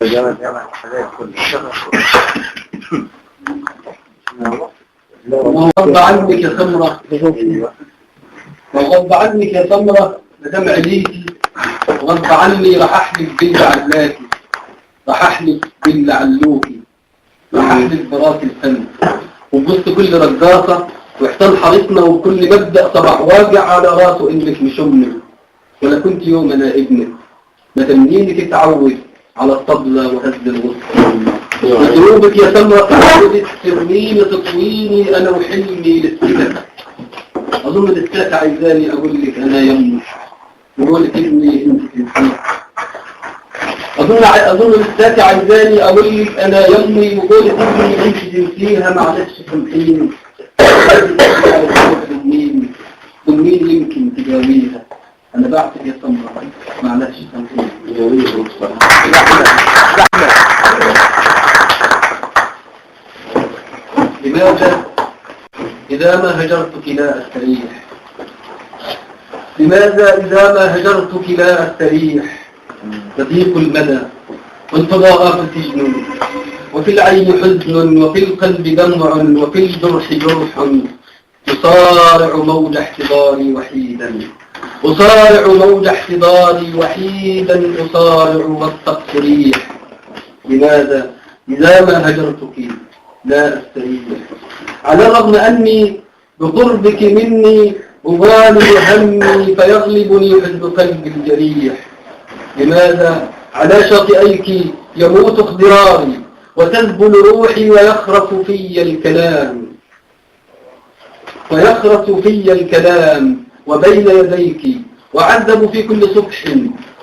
وغض عنك يا سمرة، وغض عنك يا سمرة لدمع ليكي، وغض عني راح احلف باللي علاكي، راح احلف باللي علوكي، راح احلف براس الفن وبوسط كل رقاصة وحصان حارتنا وكل مبدأ صباح واجع على راسه انك مش امك ولا كنت يوم انا ابنك. ما تمنينك تتعود على الطبلة وهز الوسط مضروبك يا سمرة تعودت ترميني تطويني انا وحلمي للسكة. اظن لسه عايزاني اقول لك انا يمي وقول لك ابني انت تنسيه. اظن لسه عايزاني اقول لك انا يمي وقول لك ابني انت تنسيها. معلش سامحيني ضمين يمكن تجاويها. انا بعتك يا سمرة معلش سامحيني. لماذا إذا ما هجرتك لا أستريح؟ لماذا إذا ما هجرتك لا أستريح؟ يضيق المدى والفضاء سجن، وفي العين حزن، وفي القلب دمع، وفي الجرح جرح. أصارع موج احتضاري وحيدا، أصارع موج احتضاري وحيدا، أصارع والطقس ريح. لماذا إذا ما هجرتك لا أستريح؟ على الرغم أني بقربك مني أغالب همي فيغلبني حزن قلبي الجريح. لماذا على شاطئيك يموت اخضراري وتذبل روحي ويخرس في الكلام، ويخرس في الكلام وبين يديك وعذب في كل صبح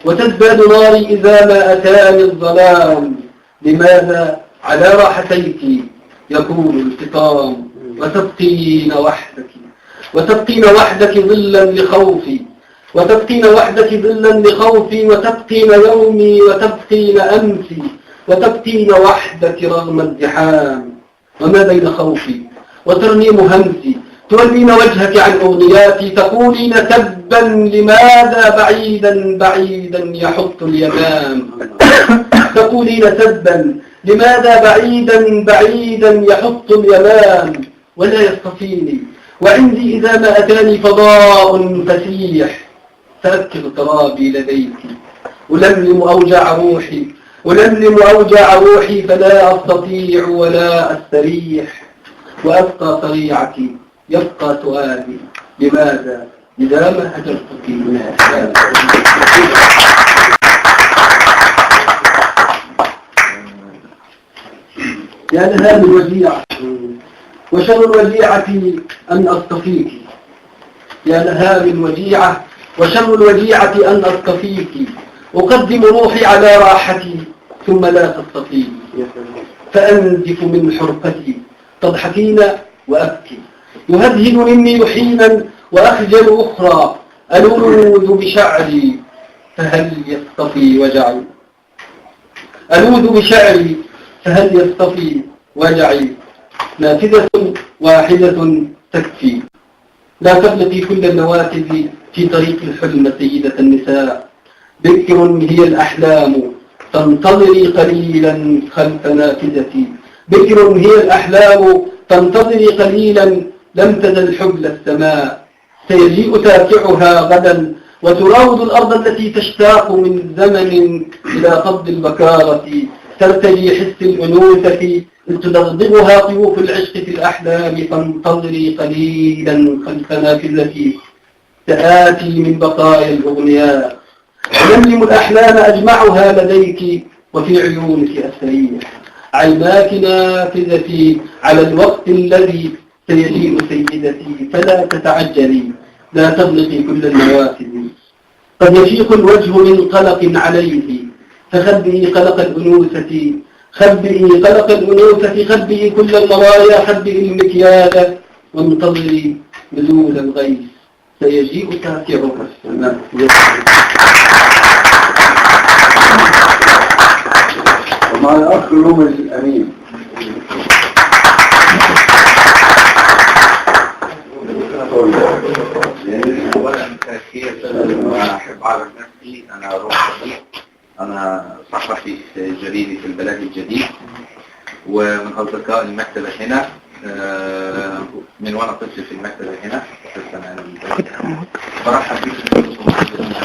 وتزداد ناري إذا ما أتاني الظلام. لماذا على راحتيك يكون الفطام وتبقين وحدك، وتبقين وحدك ظلا لخوفي، وتبقين وحدك ظلا لخوفي، وتبقين يومي وتبقين أمسي، وتبقين وحدك رغم الزحام. وما بين خوفي وترنيم همسي تولين وجهك عن أغنياتي تقولين تبا لماذا بعيدا بعيدا يحط اليمام. تقولين تبا لماذا بعيدا بعيدا يحط اليمام ولا يصطفيني، وعندي إذا ما أتاني فضاء فسيح فأبكي اغترابي لديك. ألملم أوجاع روحي، ألملم أوجاع روحي فلا أستطيع ولا أستريح، وأبقى صريعك يبقى سؤالي لماذا إذا ما هجرتك لا. يا لها من وجيعة، وشر الوجيعة أن أصطفيك. يا لها من وجيعة، وشر الوجيعة أن أصطفيك. أقدم روحي على راحتي ثم لا تصطفيني، فأنزف من حرقتي تضحكين وأبكي. يهدهد مني حينا وأخجل أخرى، ألوذ بشعري فهل يصطفي وجعي، ألوذ بشعري فهل يصطفي وجعي. نافذة واحدة تكفي، لا تغلقي كل النوافذ في طريق الحلم سيدة النساء. بكر هي الأحلام تنتظري قليلا خلف نافذتي، بكر هي الأحلام تنتظري قليلا لم تزل حبل السماء. سيجيء تاسعها غدا وتراود الأرض التي تشتاق من زمن إلى قبض البكارة. ترتجي حس الأنوثة تدغدغها طيوف العشق في الأحلام. فانتظري قليلا خلف نافذتي سآتي من بقايا الأغنياء. ألملم الأحلام أجمعها لديك وفي عيونك أستريح. عيناك نافذتي على الوقت الذي سيجيء سيدتي، فلا تتعجلي لا تغلقي كل النوافذ. قد يشيق الوجه من قلق عليه، فخبئي قلق الأنوثة، خبئي قلق الأنوثة، خبئي كل المرايا، خبئي المكيال وانتظري نزول الغيث سيجيء تاسعها. ومع الأخ رامز الأمين. أولا مساء الخير، أحب أعرف نفسي، أنا روح صديق، أنا صحفي في جريدة البلد الجديد ومن أصدقاء المكتبة هنا، من وأنا طفل في المكتبة هنا في السنة. برحب بكم.